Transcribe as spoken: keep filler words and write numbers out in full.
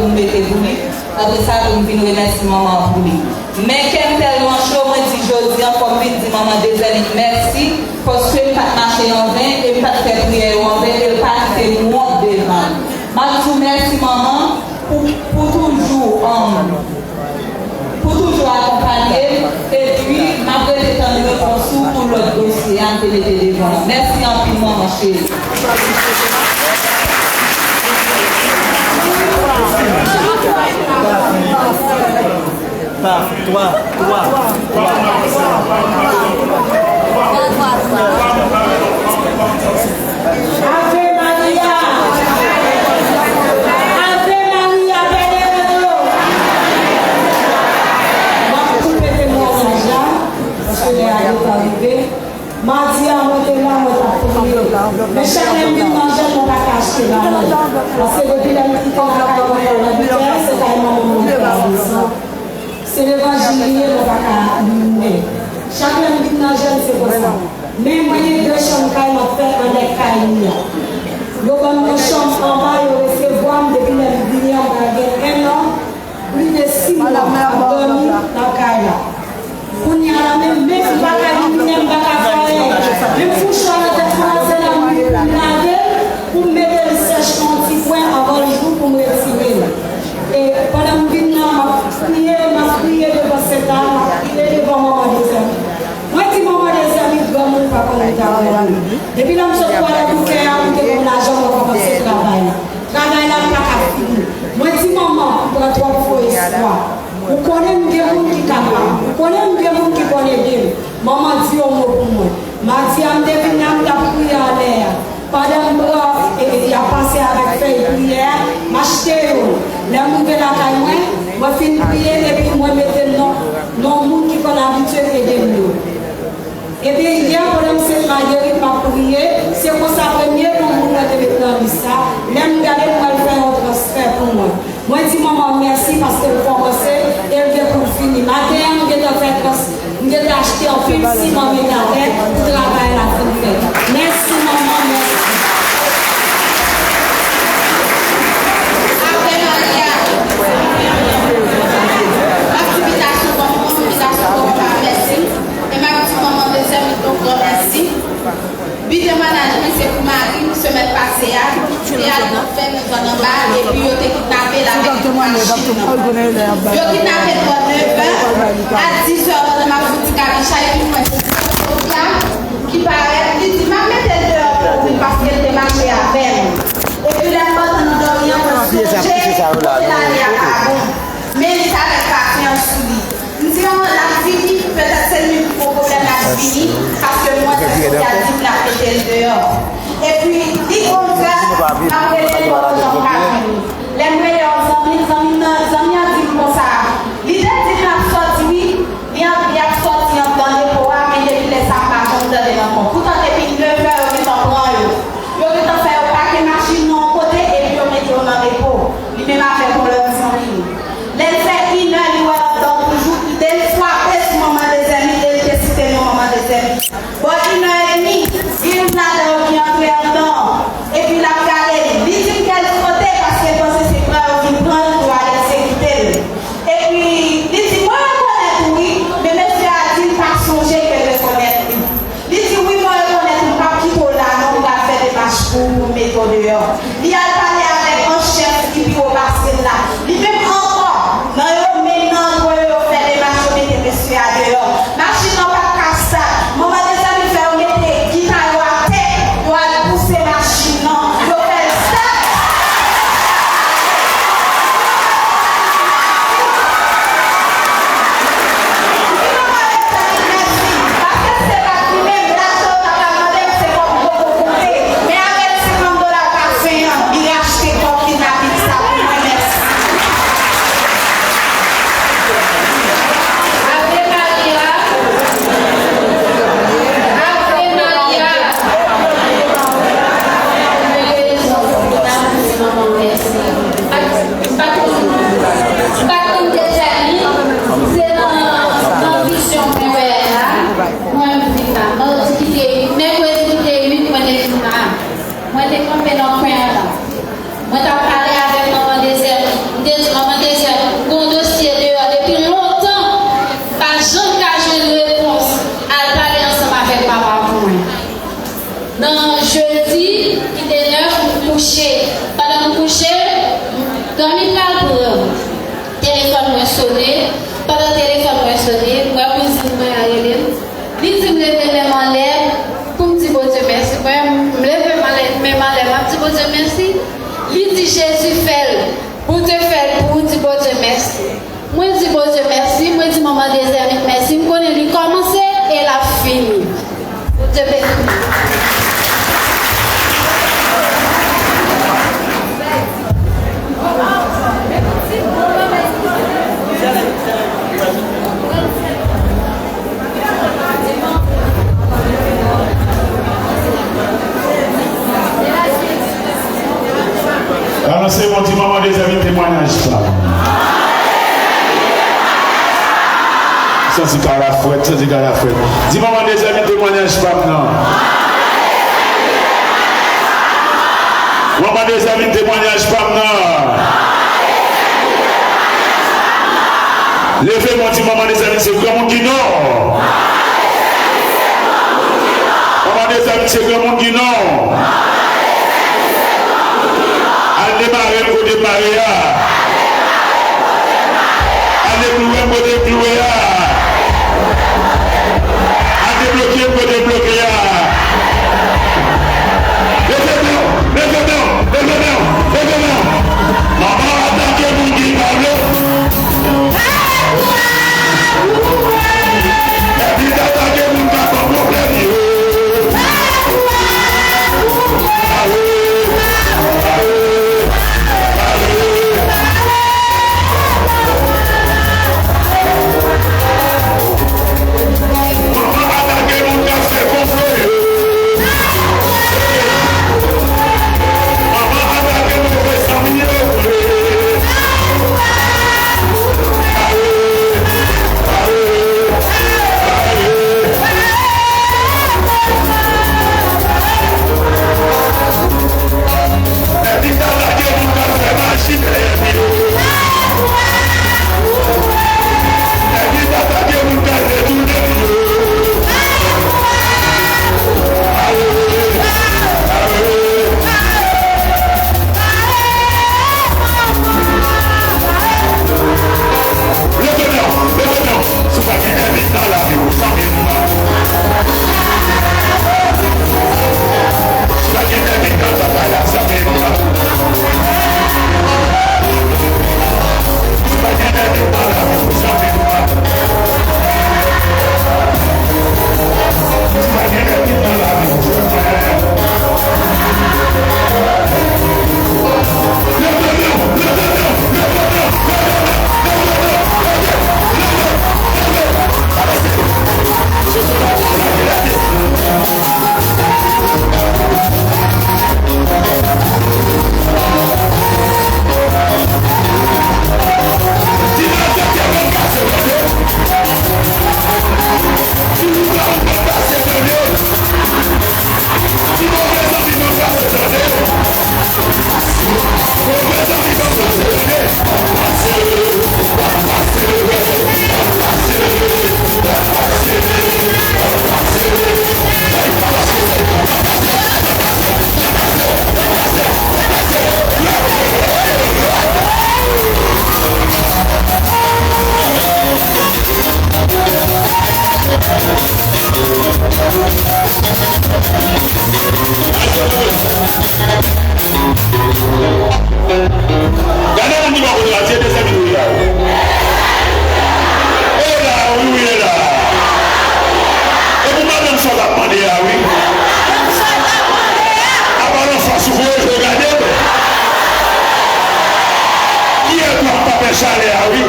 m mete pou li. Apre sa tou, m vin remèsye manman an pou li. Men kè m tèlman cho, mwen di jodi an, fò m vin di manman Dezèmit mèsi, paske m pa t mache anven e m pa t fè priyè yo anven, e l pa kite m wont devan l. M ap di w mèsi, manman, pou, pou toujou, um, pou toujou akonpanye m, epi m ap rete tann repons ou pou lòt dosye a m te mete devan w. Mèsi anpil, manman cheri. Paf, twa, twa, twa. Ave Maria! Ave Maria, Pè Dereto! M ap koupe temwayaj la, paske lè a gentan rive. Madi a, mwen te la, mwen t ap priye. Men chak lè m vin nan jèn, mwen pa ka achte bagay. Paske depi lè m kite lakay mwen nan Bikè, se kay manman mwen m te al desann. Se levanjil li ye, mwen pa ka liminen. Chak lè m vin nan jèn, se konsa. Men mwen gen de chanm kay m ap fè anlè kay li a. Yo ban m yon chanm anba, yo resevwa m depi lè m vini an, m pral gen en an, plis de sis mwa m ap dòmi nan kay la. Kounye a la menm, menm m pa ka liminen, m pa ka fè anyen. Menm mouchwa nan tèt mwen an, se nan nuit pou m lave l, pou m mete l sèch nan yon ti kwen anvan l jou pou m retire l. E pandan m vin nan, m ap priye, m ap priye devan Sentàn, m ap priye devan Manman Dezèmit. Mwen di Manman Dezèmit, granmoun pa konn retire l. Depi lè m sot Kwadèboukè a, m te konn lajan, mwen kòmanse travay la. Travay la pa ka fini. Mwen di, manman, m pran twòp fo espwa. Ou konnen m gen moun ki kapab. Ou konnen m gen moun ki konn ede m. Manman di yon mo pou mwen. Madi a, m te vin la, m t ap priye anlè a. Pandan m pran, e, e, y ap pase avèk fèy priyè a, m achte youn. Lè m rive lakay mwen, mwen fin priye, epi mwen mete non, non moun ki konn abitye ede m yo. Ebyen, yè, pandan m Sent Magerit, m ap priye, se konsa premye non moun mwen te met nan lis la. Lè m gade, m wè l fè yon transfè pou mwen. Mwen di manman mèsi paske l kòmanse e l gen pou l fini. Maten an, m gentan fè trans-, m gentan achte anpil siman met atè pou travay la fin fèt. Mèsi, manman, mèsi. Ave Maria. M ap di bitasyon bon, bitasyon bon, mèsi. E m ap di manman Dezèmit yon gran mèsi. Biten mannaj mwen se pou mari m semèn pase a, te al nan fèm nan zòn anba, epi yo te kidnape l avèk tout machin nan. Yo kidnape l bò nevè a, dizè pandan m ap fouti kabich la, epi m wè se Sofia ki parèt, li di, "M ap mete l deyò pou ou vin," paske l te mache avè m. Epi lè m pandan nan dòmi an, mwen sonje kote l ale a pa bon. Men li t avèk pasyans sou li. M di manman l ap vini, petèt se li menm ki gon pwoblèm l ap vini, paske m wè se Sofia di m l ap mete l deyò. Epi li gon frè, m ap rele l, li poko janm ka jwenn li. Lè m rele yon zanmi, zanmi m nan, zanmi an di m konsa, li te di l l ap sòti wi, li ap, li ap sòti anndan depo a, men depi lè sa m pa janm tande l ankò. Poutan depi nevè yo gentan pran yo. Yo gentan fè yo pake machin nan yon kote epi yo mete yo nan depo. Li menm avèk yon lòt zanmi li. Lè l fè inè, li wè anndan toujou, li te frape sou manman Dezèmit e li te site non manman Dezèmit. Bò inè edmi, gen youn ladan yo ki antre anndan an, epi l ap gade li. Li di m kè l fwote paske l panse se frè yo vin pran l pou al egzekite l. Epi, li di, "Mwen rekonèt ou wi," men mesye a di l pa sonje ke l rekonèt li. Li di, "Wi, mwen rekonèt ou, m p ap kite w la non, m pral fè demach pou ou, pou m mete w deyò." Li al pale avèk an chèf ki pi wo pase l Jezi fè l, pou te fè l pou ou, di Bondye mèsi. Mwen di Bondye mèsi, mwen di manman Dezèmit mèsi, m konnen li kòmanse e l ap fini. Bondye beni nou. Balanse men w, di manman Dezèmit temwayaj pa m. Santi kara frèt, santi kara frèt. Di manman Dezèmit temwayaj pa m nan. Manman Dezèmit temwayaj pa m nan. Leve men w, di manman Dezèmit se granmoun ki non. Manman Dezèmit se granmoun ki non. Al demare m kote m mare a. Al dekloure m kote m kloure a. Al debloke m kote m bloke a. Leve men w, leve men w, leve men w, leve men w. Manman atake moun ki pa vle. Ènmi atake moun k ap ban pwoblèm yo. Manman atake moun k ap fè konplo yo. Manman atake move zanmi yo. Ènmi atake moun k ap fè maji dèyè yo. Ènmi atake moun k ap detounen yo. Leve men w, leve men w. Si w pa gen ènmi nan lavi w, zanmi w la. Si w pa gen ènmi nan travay la, zanmi w la. Si w pa gen ènmi nan lavi w, zanmi w la. Si w pa gen ènmi nan lavi w, zanmi w la. Gade moun ki bò kote w la, di e de sèvis ou ye a wi. E la wi, wi, e la. E pou madanm sa w t ap mande a wi. Apa nan fas ou voye je w gade m. Kiyès k ap pape chalè a wi.